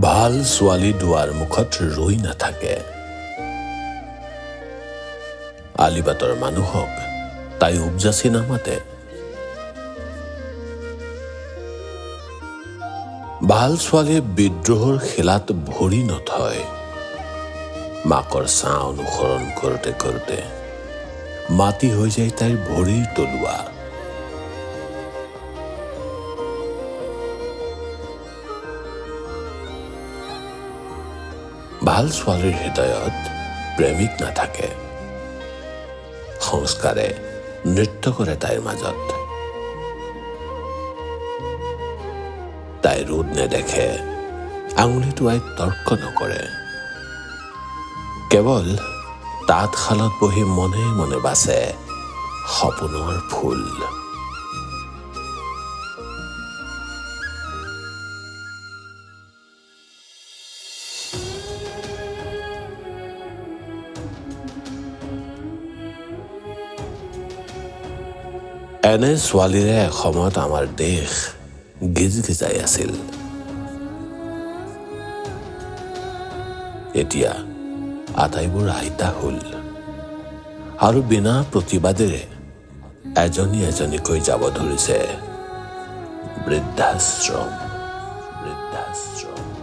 ভাল ছোৱালী দুৱাৰ মুখত ৰৈ নাথাকে। আলিবাটৰ মানুহক তাই উপযাচি নামাতে। ভাল ছোৱালীয়ে বিদ্ৰোহৰ খেলাত ভৰি নথয়। মাকৰ ছাঁ অনুসৰণ কৰোঁতে কৰোঁতে মাটি হৈ যায় তাইৰ ভৰিৰ তলুৱা। ভাল ছোৱালীৰ হৃদয়ত প্ৰেমিক নাথাকে। সংস্কাৰে নৃত্য কৰে তাইৰ মাজত। তাই ৰ'দ নেদেখে, আঙুলি টোৱাই তৰ্ক নকৰে। কেৱল তাঁতশালত বহি মনে মনে বাচে সপোনৰ ফুল। এনে ছোৱালীৰে এসময়ত আমাৰ দেশ গিজগিজাই আছিল। এতিয়া আটাইবোৰ আইতা হ'ল আৰু বিনা প্ৰতিবাদেৰে এজনী এজনীকৈ যাব ধৰিছে বৃদ্ধাশ্ৰম, বৃদ্ধাশ্ৰম।